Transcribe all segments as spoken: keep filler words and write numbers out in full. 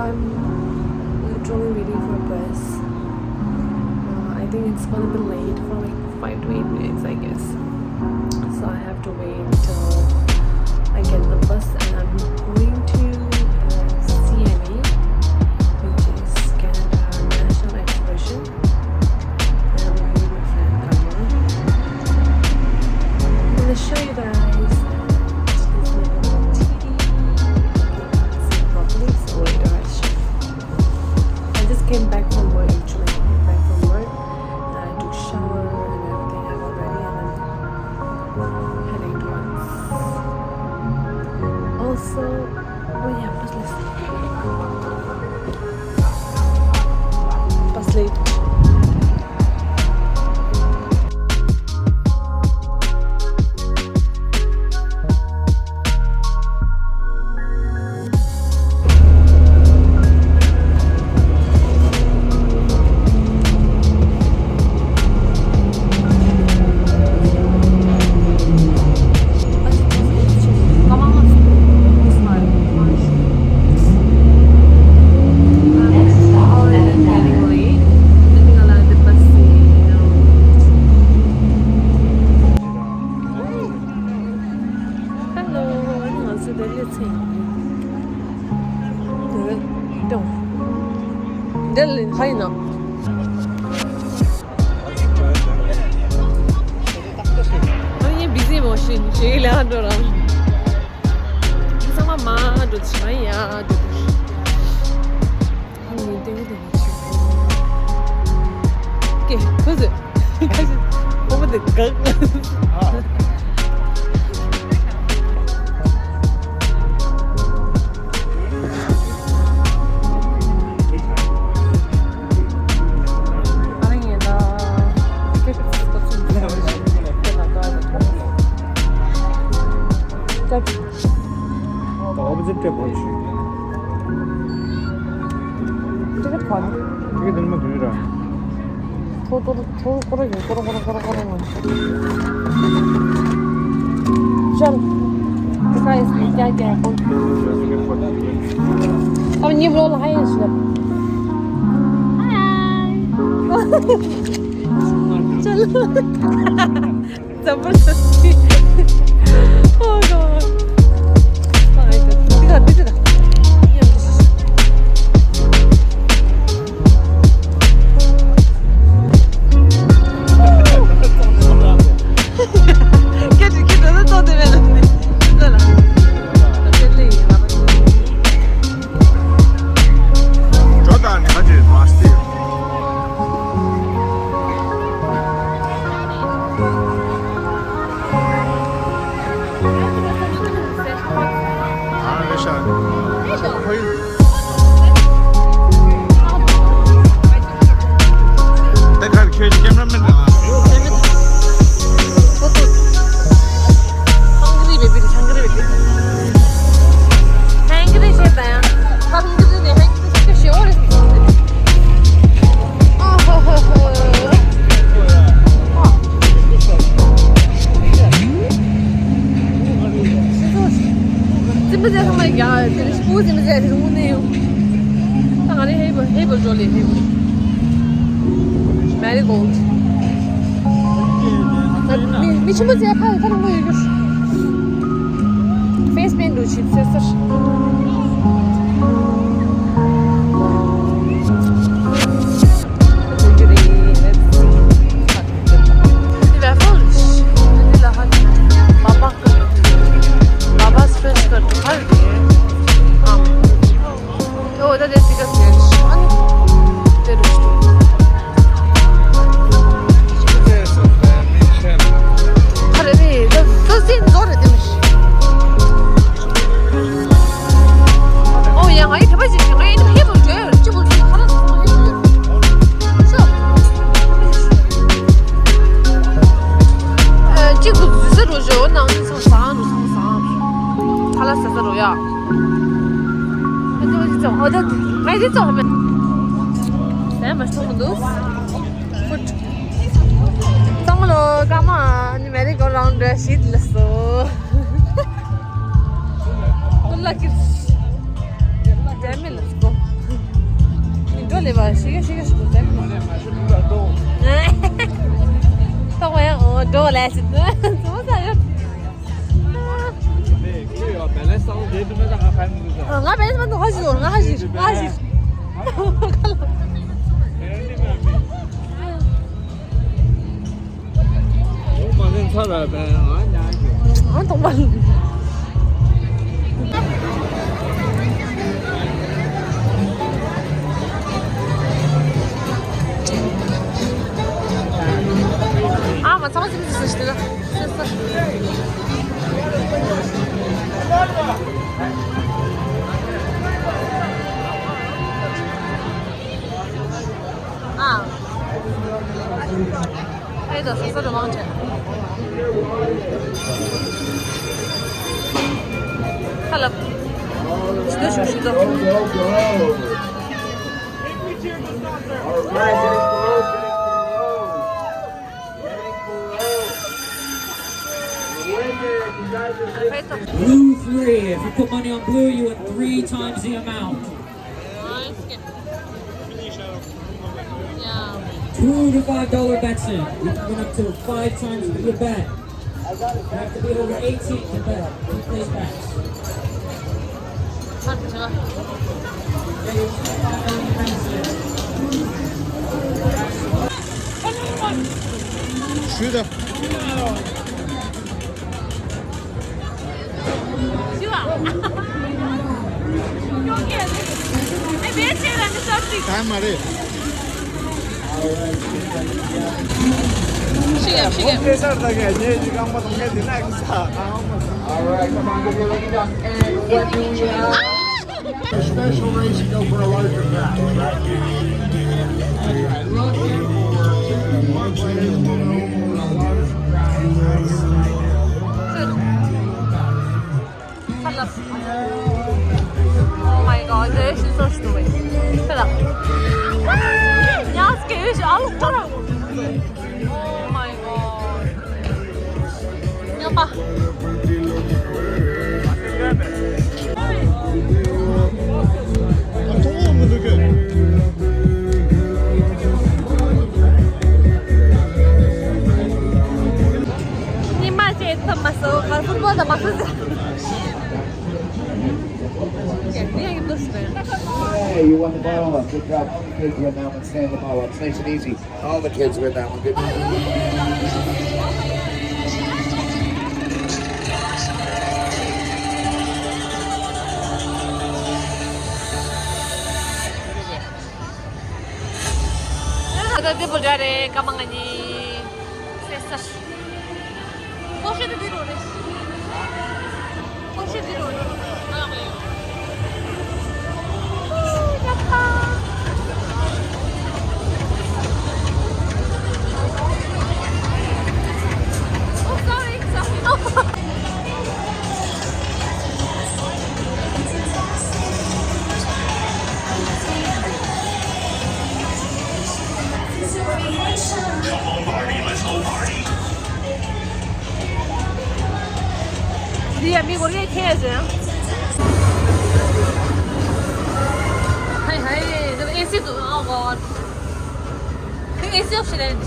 I'm literally waiting for a bus. Uh, I think it's gonna be late for like five to eight minutes, I guess. So I have to wait till I get the bus, and I'm going to uh, C N E, which is Canada National Exhibition. And I'm going with my friend Kamala. I'm gonna show you guys this little T D. Properly, so later I show you. I just came back from work actually. I came back from work and I took shower and everything. I got ready and I'm heading towards. Also, oh yeah, bus late. Bus late. Hello, ང་ཚོ་ལྡི་ལི་ཚེ་ཡིན། ལྡི་ལི་ཏོ། ལྡི་ལི་ཧ་ཡིན་ནོ། ཨ་ཡེ་བི་ཟི་མོ་ཤིན་ཞེས་ལ་འགྲོ་རང་། ཚང་མ་མ་འགྲོ་ཆ་ཡ་འགྲོ། ཨ་ནི་ཏེ་ཏེ་ཏེ་ཀེ་ཁོ་ཟེ་ཁོ་མོ་དེ་གག Opposite tape हो। टिकट कौन? टिकट दिन में दूर रहा। थो थो थो करो ये करो करो करो करो। चल। दिखा इसमें क्या क्या है बोल। अब न्यू रोल है इसमें। हाय। चलो। जबरदस्ती। Oh God. ཙིམ་པ་ཟེར་ཁང་ལ་ཡ་དེ་རིང་སྤུ་ཙིམ་པ་ཟེར་དེ་རིང་དངོས་གནས་ཡོང་། ད་ང་རེ་ཧེ་བོ་ཧེ་བོ་འགྲོ་ལེ་ཧེ་བོ། མེ་རི་གོལ་ཌི། མི་མི་ཆེན་པོ་ཟེར་ཁ་ཁ་རང་པོ་ཡོད་རྒྱུ། ཕེ་སི་པེན་འགྲོ་ཆིབ་ཟེར་ཟེར། འདི་བས་ཧོལ། འདི་ལ་ཧ། མ་པ། མ་པ་སི་པེན་སི་ཀར་དུ་ཧ་རེད། ཨ། ཨོ་ད་དེ་སི་ཀར་སི་ཨ་ནི། དེ་རུ་ཤི། ཧ་རེད་དེ་ད་ད་སི་ཛོ་རེད་དེ་མི་ཤི། ཨོ་ཡ། ང་ཡི་དེ་པ་ཞིག་ང་ཡི་དེ་ཧེ་བོ་བརྗོད་ཡོད་ཅི་བོ་ཅི་ཁ་ལག་ཟ་ས་ཧེ་བོ་ཡོད། ཤོ། ཨ། གཅིག་ཏུ་འཛུལ་ས་རུ་བཞོ་ནང་ནི་ཚང་ཟ་རུ་ཚང་ཟ་རུ། ཁ་ལག་ཟ་ས་རུ་ཡ། ཨ་ཙི་ཙི་ཙི་ཨོ་ད་ང་ཡི་དེ་ཙོ་ཧ་མེད། ཟ་མ་སོང་མི་འདུག་ཕུད། ཚང་མ་ལོ་ཀ་མ་ནི་མེ་རི་གོ་རའུན་ཌི་ཞིག་ལ་སོ། Good luck, kids. Damn it, let's go. ལེ་བ་ཤི་ག་ཤི་ག་ཤི་ག་ཏེ། ཏོག་ཡང་འོ་འགྲོ་ལས་ཤི་ཏེ་ཙོ་ས་ཡོད། ང་བེ་ལེས་མ་འདུག་ཧ་ཞི་ང་ཧ་ཞི་ང་ཧ་ཞི། ཨོ་མ་ནི་ཚ་ར་བས་ང་ཉག་གི། ང་དང་པ། ཨ་མ་ཚ་བ་ཅི་མི་ཟེར་ཞིག་ད་ཟེར་ས། ཨ། ཨེ་ད་སོ་སོ་རེ་མང་ཆེ། ཧ་ལབ། ཇི་ལྟར་ཞུ་ཞུ་ད། Blue three, if you put money on blue, you win three times the amount. Two to five dollar bets in. You can win up to five times your bet. You have to be over eighteen to bet. Who plays bets? Shoot up. ད་མ་རེད། ཤི་གམ་ཤི་གམ། All right, come on, give me a little dust. And what do we have? A special race, you go for a larger prize. That's right. Look here for more players will know more about larger prizes. Oh my god, this is so stupid. Shut up. Yes, que es algo para. Oh my god. Yapa. Ni más esto más o más fútbol de más. Hey, you won the bottle up. Good job. All the kids win that one. Stand the bottle up. It's nice and easy. All the kids win that one. Good. ད་ལྟ་འདི་པོ་འདྲ་རེད། སྐར་མ་ང་གཉིས་སེ་ས། ཁོ་ཤེས་དུ་འདི་རོ་རེད། ཁོ་ཤེས་འདི་རོ་རེད། ཨ་ལགས་ཡོད། Oh, sorry, sorry. Oh. འདི་ཡ་མི་སྒོར་ངས་ཁྱེར་ཟེར། ཧའི་ཧའི། འདི་ཨེ་སི་འདུག་ཨ་གོ། འདི་ཨེ་སི་ཨོབ་ཤི་རེད།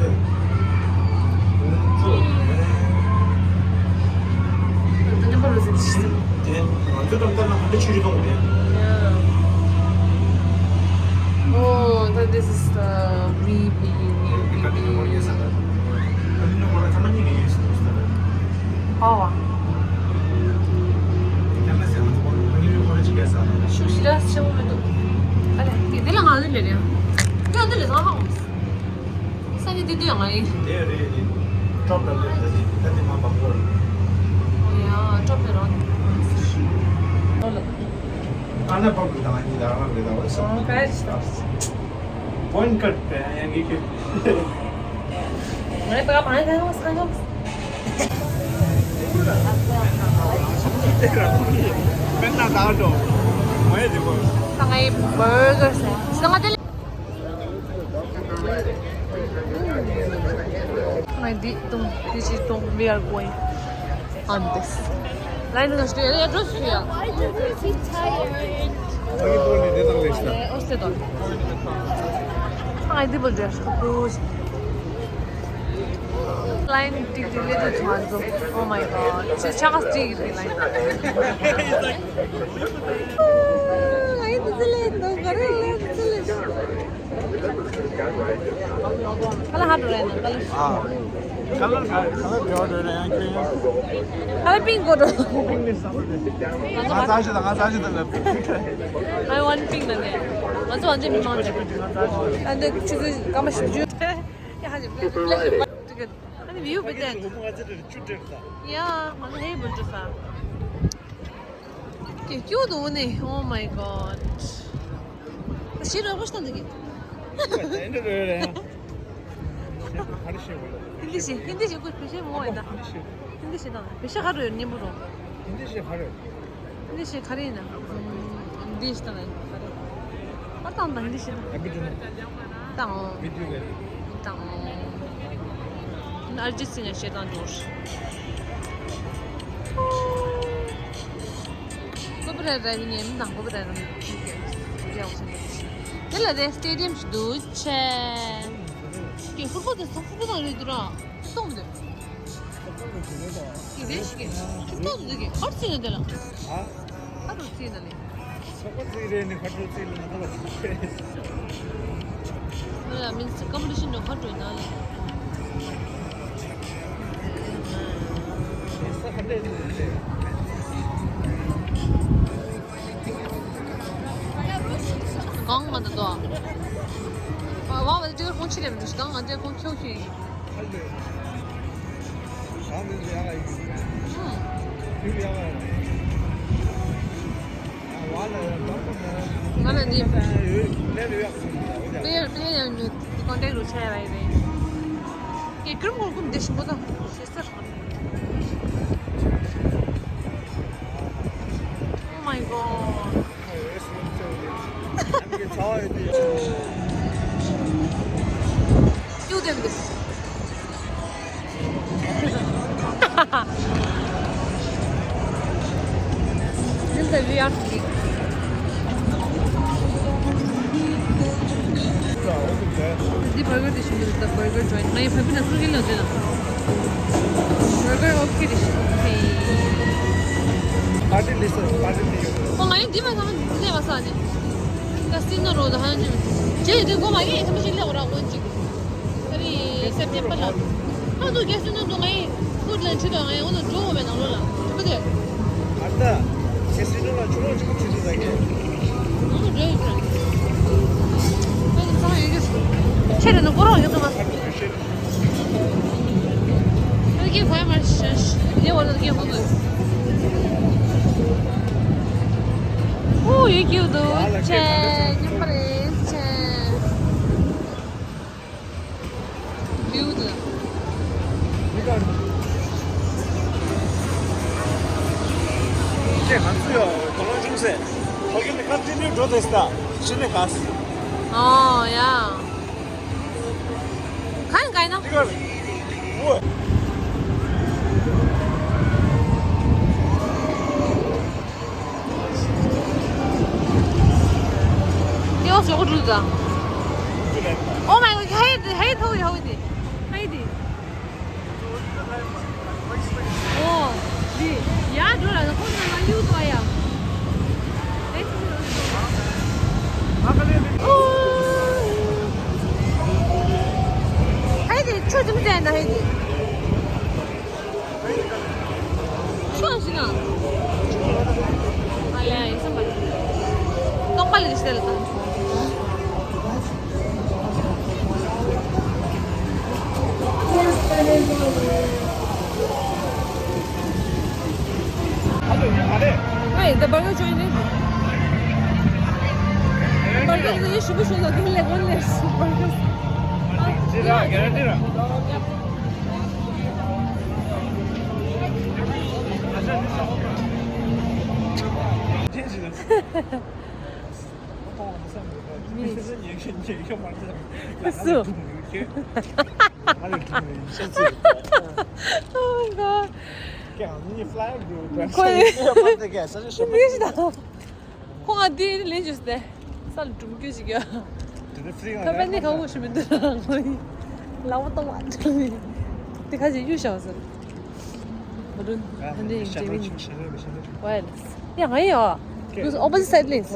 དེ་ང་ཚོའི་འགྲམ་ལྟར་ན་ག་འདྲ་ཆུ་རེ་གཏོང་དགོས་རེད། Oh, that this is the V P, V P. Oh. ཤུ་ཤི་ར་ཆེ་བོ་མི་འདུག་ཨ་ལས། དེ་ལ་ང་ལ་མེད་རེད། ཡང་འདི་ལས་ང་ཧ་གོ། ས་ནི་དེ་དུས་ང་ཡིན། དེ་རེད་རེད། ཀྲོབ་ལ་ལེབ་ད་དེ་ད་དེ་མ་བབ་གོ། ཨོ་ཡ་ཀྲོབ་ལ་རང་། ཨ་ན་པ་ཀུ་ད་ང་ཡིན་ད་རང་རེད་ད་བ་སོ། ཨོ་ཀ་ཤི། One cut ཡང་གི་ཁྱོད། ང་ད་ག་ཕང་ག་ང་སང་ག། དཔེར་ན་ད་འགྲོ། ང་ཡི་དེ་གོ། ད་ང་ཡི་བར་གར་ཟེར། ད་ང་དེ་ལ། ང་འདི་དུང་འདི་ཅི་དུང་we are going on this. ལ་ཡིན་ན་ང་ཞུ་ཡ་ཡ་འགྲོ་སུ་ཡ། Why are you feeling tired? ཨོ་སྟེ་དོ། ང་འདི་བོ་འདྲེ་སུ་ཀུ། ལ་ཡིན་ཏིག་ཏིག་ལེ་དུ་ཐུང་ཨ་ཛོ། Oh my god. ཆེ་ཆ་ག་སྟི་གི་ལ་ཡིན། ལ་ཡིན་ཏི་ལེ་དོ་ག་རེ་ལ་ཡིན་ཏི་ལེ། ཁ་ལ་ཧ་འགྲོ་རེད་ན་ཁ་ལ། ཨ། ཁ་ལ་ཁ་ལ་འགྲོ་འགྲོ་ན་ཡང་ཁྱོད་ཡང་། ཁ་ལ་པིང་གོ་འགྲོ། པིང་ནི་སམ་རེད། ང་ཚ་ཤི་དང་ང་ཚ་ཤི་དང་ལབ། I want pink ན་ནས། ང་ཚོ་ཨ་འདྲེ་མི་མང་ཆེ། ཨ་འདྲེ་ཆུ་ཚོད་སྐར་མ་བཞི་བཅུ། ཡ་ཧ་ཅང་ལེགས་ལེགས་ལེགས། ཨ་ནི་view be that. ཡ་ང་ཚོ་ཧེ་བུ་འགྲོ་ས། ཀྱེ་ཀྱུ་དུ་ནི། Oh my god. ཞི་རོ་གོ་ཤྟན་དུ་གི། ཧིན་དི་ཞི་ཧིན་དི་ཞི་ཀུ་བེ་ཤེ་མོ་ཡིན་ད། ཧིན་དི་ཞི་དང་བེ་ཤེ་ཁ་རུ་ཡོད་ཉིན་པོ་རོ། ཧིན་དི་ཞི་ཁ་རུ་ཡོད། ཧིན་དི་ཞི་ཁ་རེ་ཡིན་ན། ཧིན་དི་ཞི་དང་ཁ་རེ། ཨ་དང་དང་ཧིན་དི་ཞི་དང་། དང་། དང་། ཨར་ཇིད་སིང་ངས་བཤད་སྟངས་འགྱུར། ཀོ་པི་རའེ་ཊི་རེ་ཝེ་ནིའུ་ཡིན་དང་ཀོ་པི་རའེ་ཊི་རེ་ཝེ་ནིའུ་ཡག་པོ་ཞིག་འདུག་དེ་ལ་དེ་སི་ཊེ་ཌི་ཡམ་ཞིག་འདུག་ཆེ། ཀྱེ་ཧུར་པོ་དེ་སོག་པོ་དང་རེད་འདུག་ར། སོང་འདུག་ཀྱེ་རེ་ཞིག་གི་ཁྱུག་ཐོག་འདུག་གི་ཧར་ཚིག་ན་དེ་ལ། ཧ་རུ་ཚིག་ན་ལེ། སོག་པོ་ཚིག་རེད་ནི་ཁ་ཐོག་ཚིག་ལ་ན་ཁ་ལ་ཚིག་རེད། ང་ལ་མིན་སི་ཀམ་པི་ཊི་ཤན་ནང་ཁ་འགྲོ་ན་ལ། ས་ཁ་འདྲེ་ནི་རེད། གང་ང་ད་དོ། ཨ་བ་བ་དེ་ཁོང་ཆི་རེད་མི་འདུག་གང་ང་དེ་ཁོང་ཁྱོད་ཁྱོད་ཡིན། ང་ལ་འདི། པེར་པེར་ཡང་ཉོ་ཀོན་ཊེག་རུ་ཆ་ཡ་རེད། ཀྱེ་ཀྲུམ་ཀུར་ཀུམ་འདི་ཞིམ་པོ་དང་ཞེ་སར། Oh my god. ཡུ་དེམ་དེ། འདི་ལྟ་བུའི་ཨ་ཙི། འདི་བར་གར་དེ་ཞིག་འདུག་ད་བར་གར་ཇོ་ཡིན་ང་ཡི་བར་གར་ན་སུ་ཡིན་ལ་དེ་ན། བར་གར་ཨོ་ཁེ་རེད་ཤི་ཨོ་ཁེ། པར་ཊི་ལི་སར་པར་ཊི་ལི་ཡོད། ཨོ་ང་ཡི་འདི་མ་ཚང་མ་འདི་ལས་མ་ས་ནི། ད་སི་ནོ་རོ་ད་ཧ་ནི། ཇེ་འདི་གོ་མ་ཡེ་ཐམས་ཅད་ལས་འོ་ར་ཀོན་ཅིག་ཨ་རི་སེབ་ཏེམ་པར་ལ། ཨ་ནུ་གེ་སི་ནུ་འདུག་ང་ཡི་ཧྥུཌ་ལན་ཁྲིད་དང་ང་ཡི་འོ་ནུ་འགྲོ་འོ་བའི་ནང་ལོགས་ལ། ཁུ་དེ། ཨ་ད། གེ་སི་ནུ་ལ་ཆུ་ལོག་ཅིག་ཁྲིད་དུ་ད་གེ། འོ་ནུ་འགྲོ་ཡོད་ཀྱི་ར། ཨ་ནི་ཚང་ཡོད་ཀྱི་ར། ཁྱེད་རེ་ནུ་ཀོ་རོག་ཡོད་དུ་མ། ཨ་ནུ་གེ་ཁོ་ཡ་མ་ཤ་ཤ། དེ་འོ་ནུ་གེ་ཧོ་དུ། ཨོ་ཡོད་ཀྱི་འདུག་ཆེ། ཉམས་པ་རེད་ཆེ། བིའུ་དེ། ཁྱེད་ང་ཚོ་ཡོད་གོ་ལོང་ཅུང་ཟད། ཕ་གི་ནི་ཁ་ཏི་ནི་འགྲོ་དེ་སི་ད་ཤི་ནི་ག་སི། ཨོ་ཡ། གང་གང་ན། ཏི་གར། འོ། They also go to the. Oh my god, hey, hey, hey, hey, hey. Oh, the. Yeah, do that. Hold on, you do it. Oh. Hey, the. Choose me then, hey, the. ཆུ་ཞིག་ན། ཨ་ལས་ཡིན་བསམ་པ། སྟོང་པ་ལས་ཤི་ལ་ད། སུ། Oh my god. ཁོ་ཁོ་ང་དེ་ལས་བྱུས་ཏེ། ས་ལ་སྒྲུང་སྐྱོ་ཞིག་ཡོད། ཁ་པར་ནི་གང་བོ་ཞིག་མི་འདུག་ལག་པ་གཏོང་བ། དེ་ཁ་ཅིག་གཡུག་བཞག་ཟེར། མ་རུང་། ད་འདི་ཡིན་ཅེ་མིན། ཝའི་ལེ། ཡ་ང་ཡ། ཨོ་པོ་ཟི་སའེ་ཌི་ལེ་ཡིན།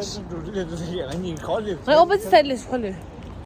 ང་ཨོ་པོ་ཟི་སའེ་ཌི་ལེ་ཁོ་ལེ།